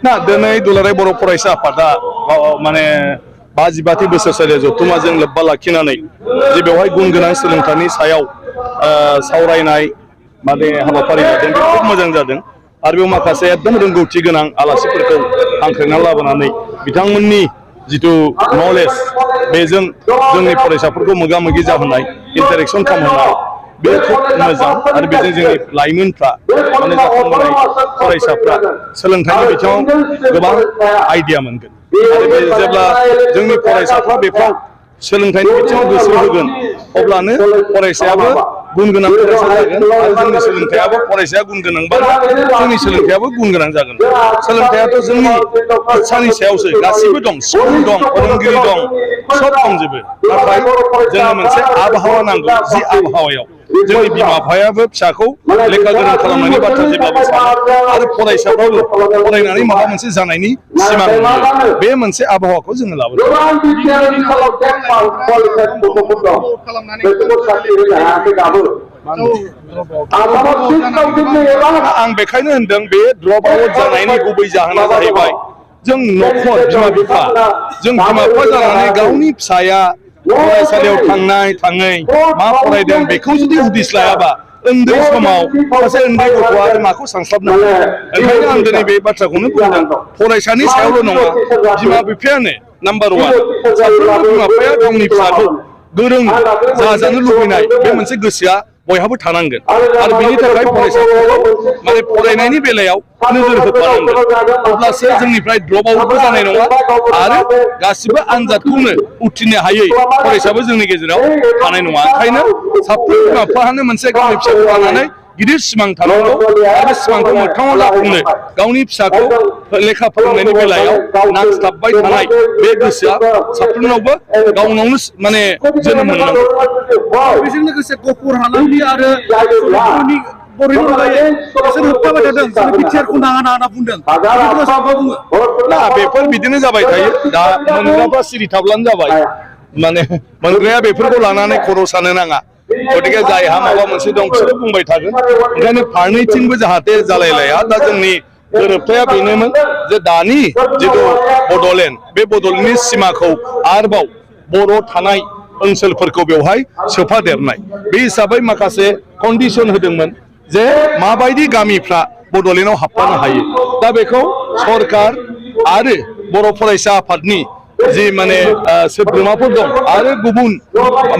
ना दिनै दुलाराय बर' फरायसा आफादा माने 52 बोसोरसालि जथुम्माजों लोब्बा लाखिनानै जे बेवहाय गुन गोनां सोलोंथाइनि सायाव सावरायनाय माने हाबाफारि लादों बे खोब मोजां जादों आरो बेयाव माखासे एकदम रोंगौथि गोनां आलासिफोरखौ हांख्रायना लाबोनानै बिथांमोननि जिथु नलेज बेजों जोंनि फरायसाफोरखौ मोगा मोगि जाहोनाय इन्टारेक्सन खालामहोनाय बे खोब मोजां आरो बेजों जोंनि लाइमोनफ्रा माने जाखांबोनाय फरायसाफ्रा सोलोंथाइनि बिथिङाव गोबां आइडिया मोनगोन आरो बे जेब्ला जोंनि फरायसाफ्रा बेफ्राव सोलोंथाइनि बिथिङाव गोसो होगोन अब्लानो फरायसायाबो गुन गोनां फरायसा जागोन आरो जोंनि सोलोंथाइयाबो फरायसाया गुन गोनांबा जोंनि सोलोंथाइयाबो गुन गोनां जागोन सोलोंथाइयाथ' जोंनि इच्छानि सायावसो गासिबो दं स्कुल दं फोरोंगिरि दं सब दंजोबो नाथाय जोंनो मोनसे आबहावा नांगौ जि आबहावायाव जोंनि बिमा बिफायाबो फिसाखौ लेखा गोरों खालामनायनि बाथ्रा जेब्लाबो सानो आरो फरायसाफ्राबो फरायनानै माबा मोनसे जानायनि सिमां नुयो बे मोनसे आबहावाखौ जोङो लाबोदों आं बेखायनो होनदों बे ड्रप आउट जानायनि गुबै जाहोना जाहैबाय जों न'खर बिमा बिफा जों बिमा बिफा जानानै गावनि फिसाया फरायसालियाव थाङै मा फरायदों बेखौ जुदि उदिस लायाबा उन्दै समाव सासे उन्दै गथ'आ आरो माखौ सानस्लाबनो हायो ओंखायनो आं दिनै बे बाथ्राखौनो बुंदों फरायसानि सायावल' नङा बिमा बिफायानो नाम्बार 1 साफ्रोमबो बिमा बिफाया गावनि फिसाखौ गोरों जाजानो लुबैनाय बे मोनसे गोसोआ बयहाबो थानांगोन आरो बेनि थाखाय फरायसाफोरखौ माने फरायनायनि बेलायाव नोजोर होफानांगोन अब्लासो जोंनिफ्राय ड्रप आउटबो जानाय नङा आरो गासिबो आनजादखौनो उथ्रिनो हायै फरायसाबो जोंनि गेजेराव थानाय नङा ओंखायनो साफ्रोम बिमा बिफाहानो मोनसे गावनि फिसाखौ लानानै गिदिर सिमां थानांगौ आरो सिमांखौ मोगथाङाव जाफुंनो गावनि फिसाखौ लेखा फोरोंनायनि बेलायाव नांथाबबाय थानाय बे गोसोआ साफ्रोमनावबो गावनावनो माने जोनोम मोननांगौ बेजों लोगोसे गफुर हालामनि आरो बर'नि अनगायै बिसोर होबथाबाय थादों जों बिटिआरखौ नाङा होनना बुंदों ना बेफोर बिदिनो जाबाय थायो दा मोनग्राफ्रा सिरि थाब्लानो जाबाय माने मोनग्राया बेफोरखौ लानानै खर' सानो नाङा गतिके जायहा माबा मोनसे दं बिसोरो बुंबाय थागोन ओंखायनो फारनैथिंबो जाहाथे जालायलाया दा जोंनि गोरोबथाया बेनोमोन जे दानि जिथु बड'लेण्ड बे बड'लेण्डनि सिमाखौ आरोबाव बर' थानाय ओनसोलफोरखौ बेवहाय सोफादेरनाय बे हिसाबै माखासे कन्डिसन होदोंमोन जे माबायदि गामिफ्रा बड'लेण्डआव हाबफानो हायो दा बेखौ सरकार आरो बर' फरायसा आफादनि जि माने सोद्रोमाफोर दं आरो गुबुन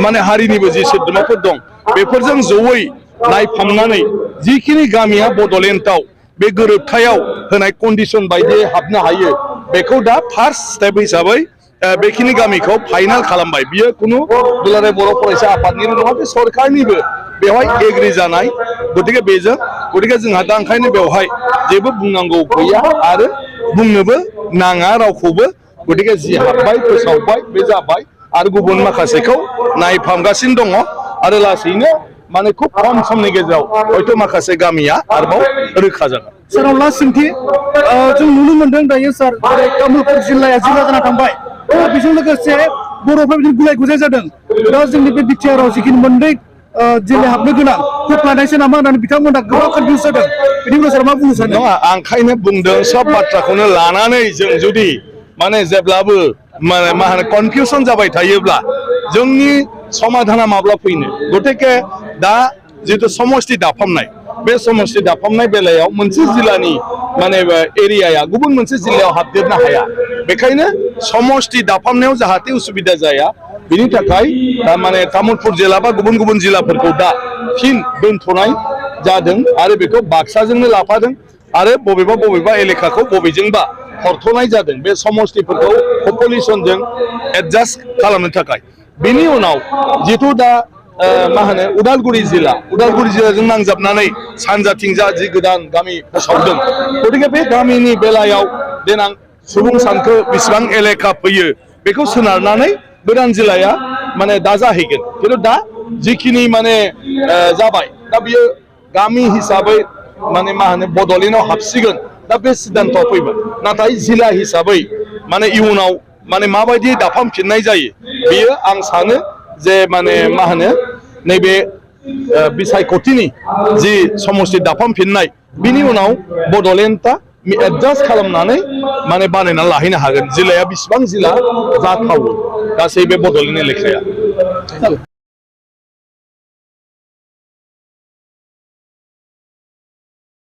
माने हारिनिबो जि सोद्रोमाफोर दं बेफोरजों जयै नायफामनानै जिखिनि गामिया बड'लेण्डआव बे गोरोबथायाव होनाय कन्डिसन बायदियै हाबनो हायो बेखौ दा फार्स्ट स्टेप हिसाबै बेखिनि गामिखौ फाइनाल खालामबाय बियो खुनु दुलाराय बर' फरायसा आफादनिल' नङा बे सरकारनिबो बेवहाय एग्रि जानाय गतिके जोंहा दा ओंखायनो बेवहाय जेबो बुंनांगौ गैया आरो बुंनोबो नाङा रावखौबो गतिके जि हाबबाय फोसावबाय बे जाबाय आरो गुबुन माखासेखौ नायफामगासिनो दङ आरो लासैनो माने खुब खम समनि गेजेराव हयथ' माखासे गामिया आरोबाव रोखा जागोन साराव लास्ट सोंथि जों नुनो मोनदों दायो सार तामुलपुर जिल्लाया जिल्ला जाना थांबाय बेजों लोगोसे बर'फ्रा बिदिनो गुलाय गुजाय जादों दा जोंनि बे बिटिआरआव जिखिनि मोननै जिल्ला हाबनो गोनां होफ्लानायसो नामा होननानै बिथांमोना गोबां कनफिउज जादों बिनि गेजेराव मा बुंनो सानो नङा आं ओंखायनो बुंदों सब बाथ्राखौनो लानानै जों जुदि माने जेब्लाबो माने मा होनो कनफिउसन जाबाय थायोब्ला जोंनि समाधाना माब्ला फैनो गतिके दा जितु समष्टि दाफामनाय बे समष्टि दाफामनाय बेलायाव मोनसे जिल्लानि माने एरियाया गुबुन मोनसे जिल्लायाव हाबदेरनो हाया बेखायनो समष्टि दाफामनायाव जाहाथे उसुबिदा जाया बिनि थाखाय माने तामुलपुर जिल्ला बा गुबुन गुबुन जिल्लाफोरखौ दा फिन दोनथ'नाय जादों आरो बेखौ बाक्साजोंनो लाफादों आरो बबेबा एलेकाखौ बबेजोंबा हरथ'नाय जादों बे समष्टिफोरखौ पपुलेसनजों एडजास्ट खालामनो थाखाय बिनि उनाव जिथु दा मा होनो उदालगुरि जिल्लाजों नांजाबनानै सानजाथिंजा जि गोदान गामि फोसावदों गतिके बे गामिनि बेलायाव देनां सुबुं सानखो बेसेबां एलेका फैयो बेखौ सोनारनानै गोदान जिल्लाया माने दाजाहैगोन खिन्थु दा जिखिनि माने जाबाय दा बियो गामि हिसाबै माने मा होनो बड'लेण्डआव हाबसिगोन दा बे सिद्धान्तआ फैबाय नाथाय जिल्ला हिसाबै माने इयुनाव माने माबायदि दाफामफिननाय जायो बेयो आं सानो जे माने मा होनो नैबे बिसायख'थिनि जि समष्टि दाफामफिननाय बिनि उनाव बड'लेण्डआ एडजास्ट खालामनानै माने बानायनानै लाहैनो हागोन जिल्लाया बिसिबां जिल्ला जाथावो गासै बे बड'लेण्ड एलेखाया